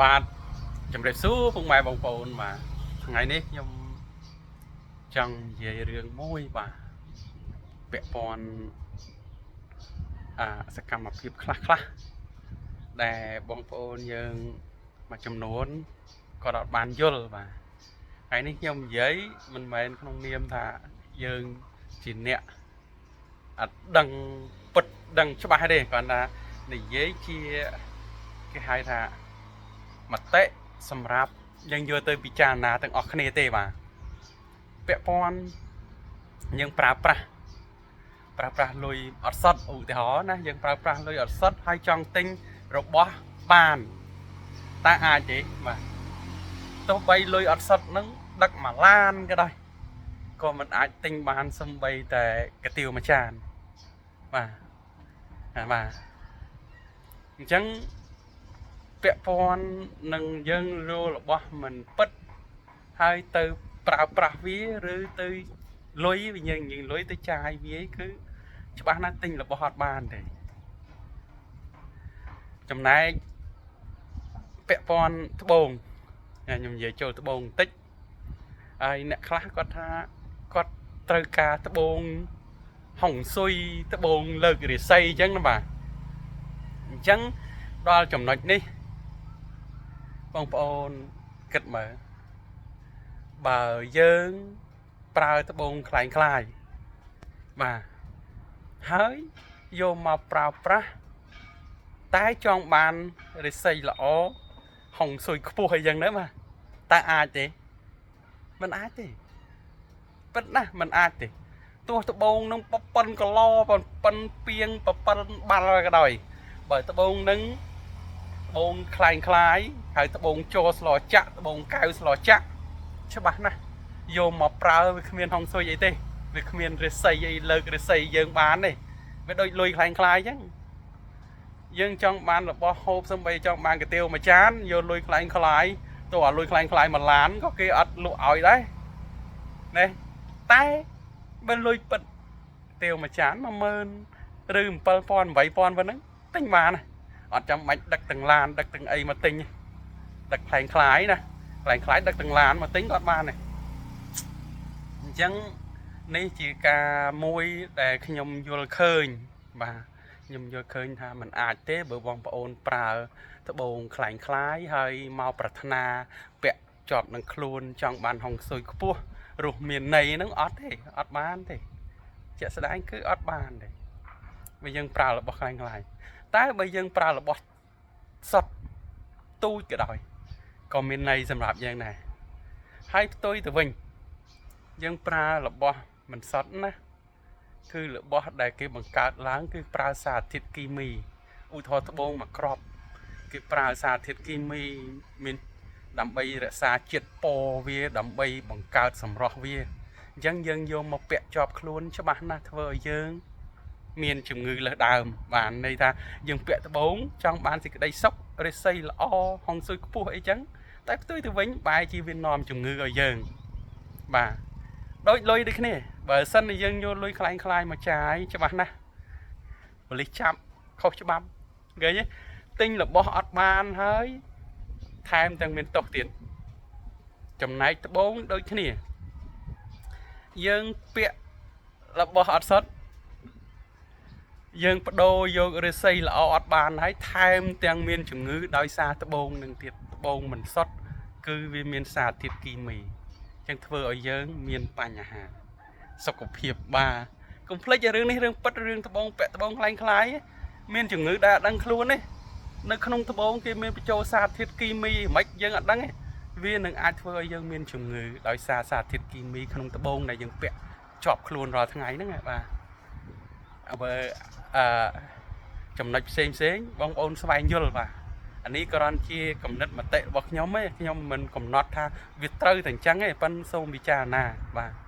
បាទជំរាបសួរពុកម៉ែបងប្អូនបាទថ្ងៃនេះខ្ញុំចង់និយាយរឿងមួយបាទពាក់ព័ន្ធអាសកម្មភាពខ្លះខ្លះដែលបងប្អូនយើងមួយចំនួនគាត់អត់បានយល់បាទថ្ងៃនេះខ្ញុំនិយាយមិនមែនក្នុងនាមថាយើងជាអ្នកអត់ដឹងពិតដឹងច្បាស់ទេគ្រាន់តែនិយាយជាគេហៅថា មតិសម្រាប់យើងយកទៅពិចារណាទាំងអស់គ្នាទេបាទពាក់ព័ន្ធយើងប្រើប្រាស់ប្រើប្រាស់លុយអត់សុទ្ធឧទាហរណ៍ណាយើងប្រើប្រាស់លុយអត់សុទ្ធហើយចង់ទិញរបស់បានតើអាចទេបាទទោះបីលុយអត់សុទ្ធហ្នឹងដឹកមួយឡានក៏ដោយក៏មិនអាចទិញបានសំបីតែកាទៀវមួយចានបាទបាទអញ្ចឹង ពាក់ព័ន្ធនឹងយើងរករបស់មិនពិតហើយទៅប្រើប្រាស់វាឬទៅលុយវាយើងយើងលុយទៅចាយវាគឺច្បាស់ណាស់ទិញរបស់អត់បានទេចំណែកពាក់ព័ន្ធត្បូងខ្ញុំនិយាយចូលត្បូងបន្តិចហើយអ្នកខ្លះគាត់ថាគាត់ត្រូវការត្បូងហុងស៊ុយត្បូងលើករាសីអញ្ចឹងណាបាទអញ្ចឹងដល់ចំណុចនេះបងប្អូនគិតមើលបើយើងប្រើត្បូងក្លែងក្លាយបាទហើយយកមកប្រើប្រាស់តែចង់បានរិស័យល្អហុងស៊ុយខ្ពស់អីចឹងទៅបាទតើអាចទេមិនអាចទេពិតណាស់មិនអាចទេទោះត្បូងនឹងប៉ប៉ុនកឡប៉ុនពីងប៉ប៉ុនបាល់ក៏ដោយបើត្បូងនឹង ត្បូងក្លែងក្លាយហើយត្បូងជ័រស្លចាក់ត្បូងកៅស្លចាក់ច្បាស់ណាស់យកមកប្រើវាគ្មានហុងស៊ុយអីទេវាគ្មានរិស័យអីលើករិស័យយើងបានទេវាដូចលុយក្លែងក្លាយអញ្ចឹងយើងចង់បានរបស់ហូបសំបីចង់បានកាទៀវមួយចានយកលុយក្លែងក្លាយទោះអាលុយក្លែងក្លាយមួយឡានក៏គេអត់លក់ឲ្យដែរណែតែបើលុយពិតទៀវមួយចាន10000ឬ7000 8000ប៉ុណ្ណឹងទិញបានណា អត់ចាំបាច់ដឹកទាំងឡានដឹកទាំងអីមកទិញដឹកខ្លែងខ្លាយណាខ្លែងខ្លាយដឹកទាំងឡានមកទិញក៏អត់បានដែរអញ្ចឹងនេះជាការមួយដែលខ្ញុំយល់ឃើញបាទខ្ញុំយល់ឃើញថាมันអាចទេបើបងប្អូនប្រើត្បូងខ្លែងខ្លាយហើយមកប្រាថ្នាពាក់ជាប់នឹងខ្លួនចង់បានហុងស៊ុយខ្ពស់រស់មានន័យហ្នឹងអត់ទេអត់បានទេជាក់ស្ដែងគឺអត់បានទេបើយើងប្រើរបស់ខ្លែងខ្លាយតែបើយើងប្រើរបស់សុទ្ធទូចក៏ដោយក៏មានន័យសម្រាប់យើងដែរហើយផ្ទុយទៅវិញយើងប្រើរបស់មិនសុទ្ធណាគឺរបស់ដែលគេបង្កើតឡើងគឺប្រើសារធាតុគីមីឧទាហរណ៍ត្បូងមួយគ្រាប់គេប្រើសារធាតុគីមីមានដើម្បីរក្សាជាតិពណ៌វាដើម្បីបង្កើតសម្រស់វាអញ្ចឹងយើងយកមកពាក់ជាប់ខ្លួនច្បាស់ណាស់ធ្វើឲ្យយើង មានជំងឺលើសដើមបានន័យថាយើងពាក់ត្បូងចង់បានសេចក្តីសុខរិស័យល្អហុងស៊ុយខ្ពស់អីចឹងតែផ្ទុយទៅវិញបែរជាវានាំជំងឺឲ្យយើងបាទដូចលុយដូចគ្នាបើសិនជាយើងយកលុយក្លែងក្លាយមកចាយច្បាស់ណាស់ប៉ូលីសចាប់ខុសច្បាប់ឃើញទេទិញរបស់អត់បានហើយថែមទាំងមានទោសទៀតចំណែកត្បូងដូចគ្នាយើងពាក់របស់អត់សុទ្ធ យើងបដូរយកឫស្សីល្អអត់បានហើយថែមទាំងមានជំងឺដោយសារត្បូងនឹងទៀតត្បូងមិនសុទ្ធគឺវាមានសារធាតុគីមីអញ្ចឹងធ្វើឲ្យយើងមានបញ្ហាសុខភាពបាទកុំភ្លេចរឿងនេះរឿងពិតរឿងត្បូងពាក់ត្បូងក្លែងក្លាយមានជំងឺដែលអត់ដឹងខ្លួនទេនៅក្នុងត្បូងគេមានបញ្ចូលសារធាតុគីមីមិនយើងអត់ដឹងទេវានឹងអាចធ្វើឲ្យយើងមានជំងឺដោយសារសារធាតុគីមីក្នុងត្បូងដែលយើងពាក់ជាប់ខ្លួនរាល់ថ្ងៃហ្នឹងបាទ បើអឺចំណុចផ្សេងផ្សេងបងប្អូនស្វែងយល់បាទអានេះគ្រាន់ជាកំណត់មតិរបស់ខ្ញុំទេខ្ញុំមិនកំណត់ថាវាត្រូវតែអញ្ចឹងទេប៉ិនសូមពិចារណាបាទ។